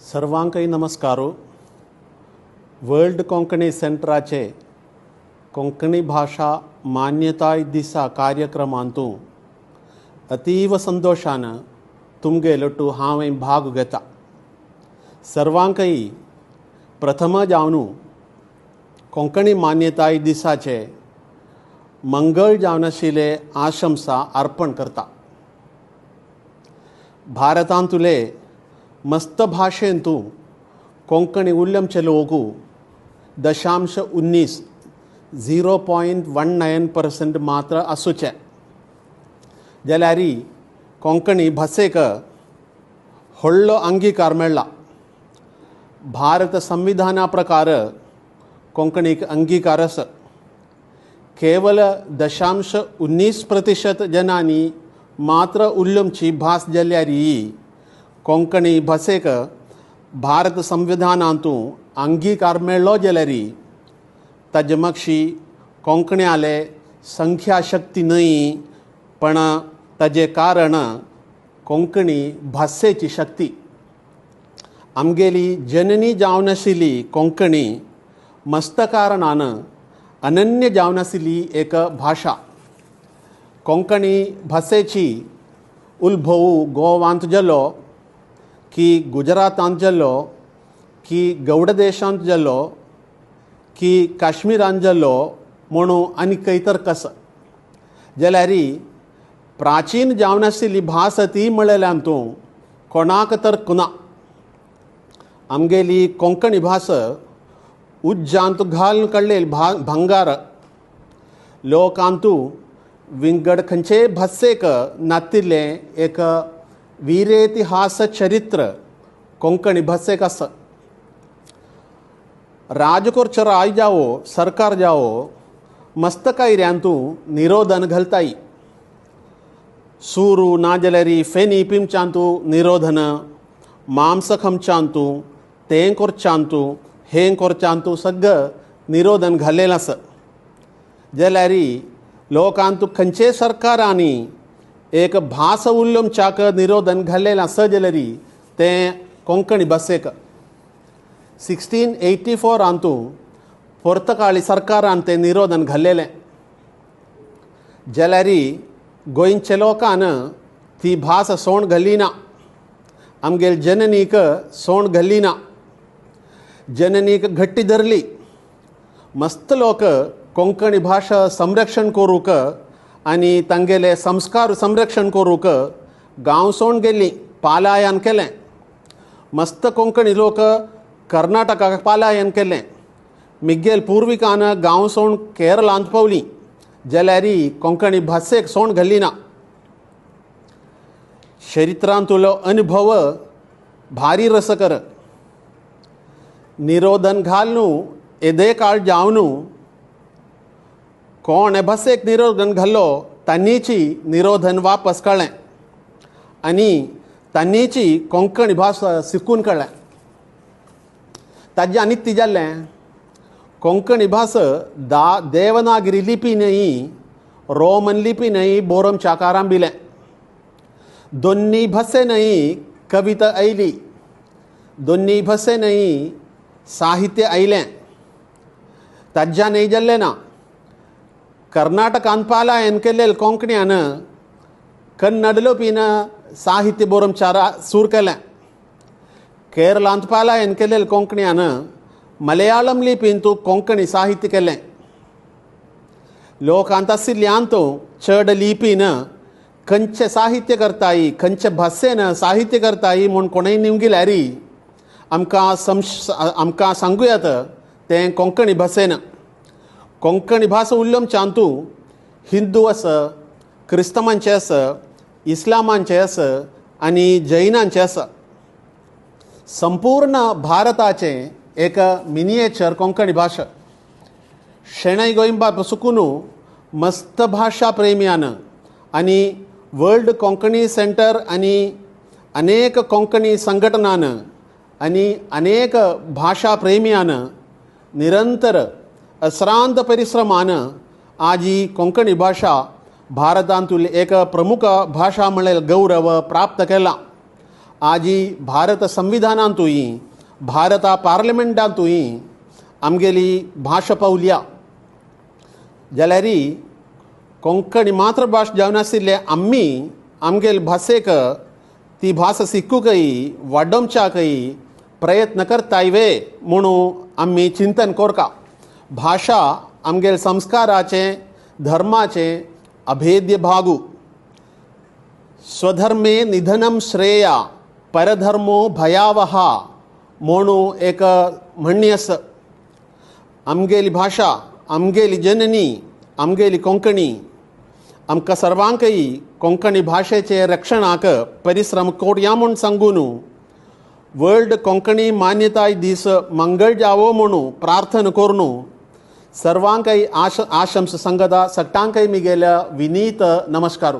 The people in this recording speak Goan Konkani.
सर्वांकय नमस्कार. वर्ल्ड कोंकणी सेंटराचे कोंकणी भाशा मान्यताय दिसा कार्यक्रमांतू अतीव संतोशान तुमगेलटू हांवें भाग घेता. सर्वांकय प्रथम जावन कोंकणी मान्यताय दिसाचे मंगळ जावन आशिल्ले आशंसा अर्पण करता. भारतांतुले मस्त भाशेंतू कोंकणी उल्लमचे लोक 0.19 0.19% मात्र आसूचे जाल्यार कोंकणी भाशेक व्हडलो अंगीकार मेळ्ळा. भारत संविधाना प्रकार कोंकणीक अंगीकार आसा. केवल 0.19% जनांनी मात्र उल्लमची भास जाल्यार कोंकणी भाशेक भारत संविधानांतू अंगीकार मेळ्ळो जाल्यार ताजे मागशी कोंकण्याले संख्या शक्ती न्हय, पण ताजे कारण कोंकणी भाशेची शक्ती. आमगेली जननी जावन आशिल्ली कोंकणी मस्त कारणान अनन्य जावन आशिल्ली एक भाशा. कोंकणी भाशेची उल्भव गोवांत जालो की गुजरातांत जालो की गौड देशांत जालो की काश्मीरांत जालो म्हणून आनी खंय तर कस जाल्यार प्राचीन जावन आशिल्ली भास ती म्हळ्यार तूं कोणाक तर कुना. आमगेली कोंकणी भास उज्जांत घालून काडलेली भांगार. लोकांतू विंगड खंयचेय भाशेक नातिल्लें एक वीरेतिहास चरित्र कोंकणी भाशेक आसा. राजकोरचो राय जावो सरकार जावो मस्त कायऱ्यांतू निरोधन घालताय. सुरू ना जाल्यार फेनी पिमच्यांतू निरोधन, मांस खमच्यांतू, तें करच्यांतू, हें करच्यांतू सगळं निरोधन घाल्लेलें आसा. जाल्यार लोकांतू खंयचे सरकारांनी एक भास उल्लमच्याक निरोधन घाल्लेलें आसा जाल्यार तें कोंकणी भाशेक. 1684 अंतू पोर्तुगाळी सरकारान तें निरोधन घाल्लेलें. जाल्यार गोंयच्या लोकान ती भास सोण घाली ना, आमगेल जननीक सोण घाली ना, जननीक घट्टी धरली. मस्त लोक कोंकणी भाशा संरक्षण करूंक आनी तांगेले संस्कार संरक्षण करूंक गांव सोण गेली, पालायन केलें. मस्त कोंकणी लोक कर्नाटकाक पालायन केलें. मिगेल पुर्विकान गांव सोण केरळांत पावली जाल्यार कोंकणी भाशेक सोण घाली ना. चरित्रांतलो अनुभव भारी रसकर. निरोधन घालून येदे काळ जावन कोण भाशेक निरोधन घाल्लो तांणीची निरोधन वापस कळ्ळें आनी तांणीची कोंकणी भास शिकून कळ्ळें. ताजें आनी ती जालें कोंकणी भास देवनागरी लिपी न्हय, रोमन लिपी न्हय, बोरमच्या आरंभिलें. दोन्ही भाशेनय कविता आयली, दोन्ही भाशेनय साहित्य आयलें. ताज्यानय जाल्लें ना. कर्नाटकान पालायन केल्ले कोंकण्यान कन्नड लिपीन साहित्य बरोवंक सूर केलें. केरळांत पालायन केल्ले कोंकण्यान मलयाळम लिपींत कोंकणी साहित्य केलें. लोकांत आशिल्ल्यांत चड लिपीन खंयचें साहित्य करताय, खंयचे भाशेन साहित्य करताय म्हूण कोणूय निवगिल्यार आमकां आमकां सांगू येता तें कोंकणी भाशेन. कोंकणी भास उल्लमच्यांतू हिंदू आसा, क्रिस्तांवांचे आसा, इस्लामांचे आसा आनी जैनांचे आसा. संपूर्ण भारताचें एक मिनिएचर कोंकणी भाशा. शेणै गोंयबाब सुकून मस्त भाशा प्रेमियान आनी वर्ल्ड कोंकणी सेंटर आनी अनेक कोंकणी संघटनान आनी अनेक भाशा प्रेमियान निरंतर अश्रांत परिश्रमान आज ही कोंकणी भाशा भारतांतली एक प्रमुख भाशा म्हळ्यार गौरव प्राप्त केला. आजी भारत संविधानांतूय भारता पार्लमेंटांतूय आमगेली भाशा पावल्या. जाल्यार कोंकणी मातृभाश जावन आशिल्ले आमी आमगेले भाशेक ती भास शिकूंकय वाडोवच्याकय प्रयत्न करताय वे म्हणून आमी चिंतन कोरका. भाशा आमगेले संस्काराचें धर्माचें अभेद्य भागू. स्वधर्मे निधनम श्रेया परधर्मो भयावहा म्हणून एक म्हणणी आसा. आमगेली भाशा आमगेली जननी आमगेली कोंकणी आमकां सर्वांकय कोंकणी भाशेचे रक्षणाक परिश्रम कोरया म्हूण सांगून वर्ल्ड कोंकणी मान्यताय दीस मंगळ जावो म्हणून प्रार्थना करून सर्वांकय आशंस संगता सट्टांकय मिगेल्या विनीत नमस्कार.